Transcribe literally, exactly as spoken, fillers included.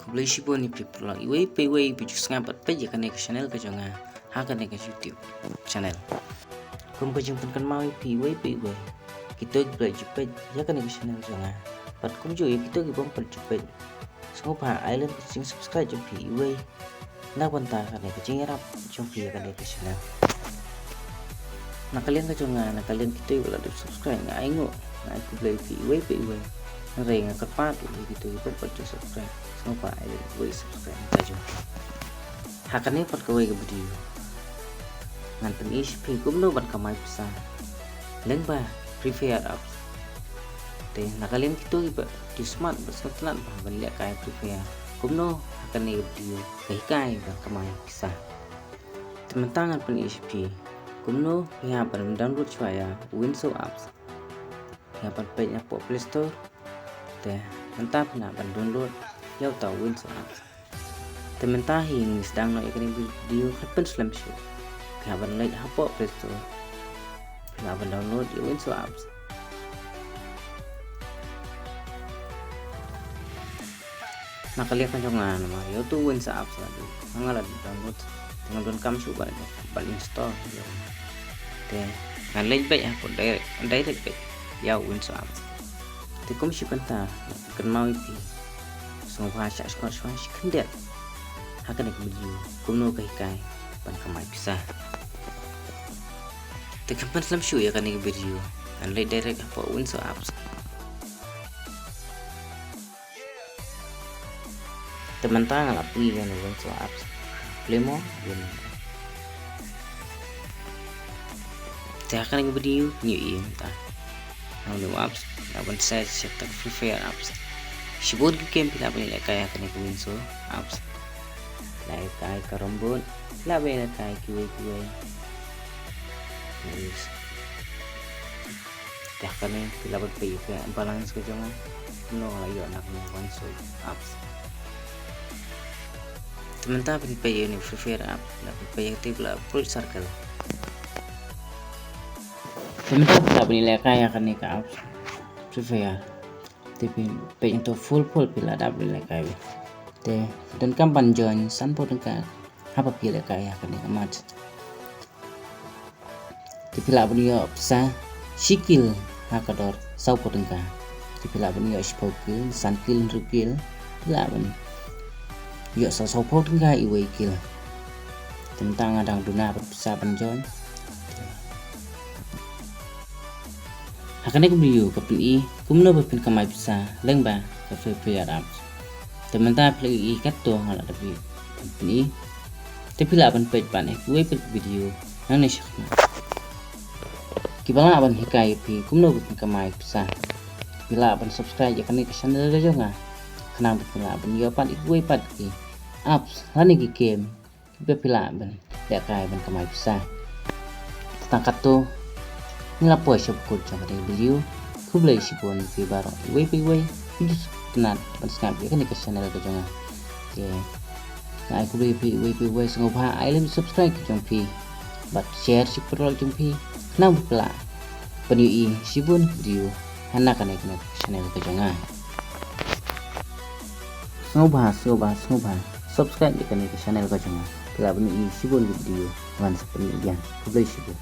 Khublei shibun ïa phi paralok iwei pa iwei ba ju sngap bad peit ïa kane ka channel ka jong nga ha kane ka YouTube channel. Kum ka jingpynkynmaw ïa phi iwei pa iwei, kito kiba la ju peit ïa kane ka channel jong nga bad kumjuh ïa kito ki bym pat ju peit, sngewbha ai lem ka jing subscribe jong phi iwei na ka bynta kane ka jingïarap jong phi ïa kane ka channel. Na ka liang ka jong nga, na ka liang kito kiba la dep subscribe, nga ainguh, nga ai khublei ïa phi iwei pa iwei. Hynrei nga kyrpad ruh ïa kito ki bym pat ju subscribe, sngewbha ai lem uwei u subscribe na ka jong phi. Ha kane pat kawei ka video ngan pyni sha phi kumno ban kamai pisa lyngba Free Fire apps. Te na ka liang kito kiba ju smat bad sngewtynnat bha ban lehkai Free Fire, kumno ha kane ka video ka hikai ban kamai pisa. Te mynta ngan pyni sha phi kumno phi hap ban download shuwa ïa u Winso apps. Phi hap ban peit hapoh Play Store. Te mynta phi lah ban download ïa uta u Winso apps. Te mynta hi ngin sdang noh ïa kane ka video, khlem pynslem shuh. Phi hap ban leit hapoh Play Store. Phi hap ban download ïa u Winso apps. Na ka liang ka jong nga namar ïa uto u Winso apps la dei, nga la download, te ngam donkam shuh ban, ban install ïa u. Te ngan leit beit hapoh direct, direct beit ïa u Winso apps. Te kum shi bynta, kynmaw ïa phi, sngewbha shah sngewbha shuwa shi khyndiat ha kane ka video kumno ka hikai ban kamai pisa. Te khlem pynslem shuh ïa kane ka video, ngan leit direct hapoh Winso apps. Te mynta nga la plie ïa une u Winso apps. Play more, win. Te ha kane ka video phin ïohi mynta na une u apps, nga ban search ïa uta u Free Fire apps. Shibun ki game phi lah ban lehkai ha kane ka Winso apps. Lehkai carrom board, phi lah ban lehkai kiwei kiwei. Yes. Te ha kane phi lah ban peit ïa ka balance ka jong nga. Kumno nga la ïoh na kane ka Winso apps. Te mynta phin peit ïa une u Free Fire app, la phin peit ïa kata ba la Fruit Circle. Te mynta phi lah ban lehkai ïa kane ka apps Free Fire. Te phin peit ïa uto u full full phi lah dap ban lehkai. Te donkam ban join sanphew tyngka haba phi lehkai ïa kane ka match. Te phi lah ban ïoh pisa shi kill ha ka dor sawphew tyngka. Te phi lah ban ïoh shiphew kill, san kill, hynriew kill. Phi lah ban ïoh saw, sawphew tyngka iwei kill. Te mynta nga dang duna bad pisa ban join. Ha kane ka video ka pyni kumno ba phin kamai pisa lyngba ka Free Fire apps. Te mynta phi la ïohi katto nga la dep pyni. Te phi lah ban peit pat ïa kiwei pat ki video nangne shakhmat kiba lah ban hikai ïa phi kumno ba phin kamai pisa. Phi lah ban subscribe ïa kane ka channel ka jong nga khnang ba phi lah ban ïoh pat ïa kiwei pat ki apps lane ki game kiba phi lah ban lehkai ban kamai pisa. Te tang katto ngi la poi sha ba kut jong kane ka video. Khublei shibun ïa phi baroh iwei pa iwei ki ju sngewtynnat ban sngap ïa kane ka channel ka jong nga. Te nga ai khublei ïa phi iwei pa iwei, sngewbha ai lem subscribe ka jong phi bad share sha ki paralok jong phi khnang ba phi lah ban ïohi shibun video ha na kane ka channel ka jong nga. Sngewbha, sngewbha, sngewbha subscribe ïa kane ka channel ka jong nga. Phi lah ban ïohi shibun ki video ban sa pyni ïa. Khublei shibun.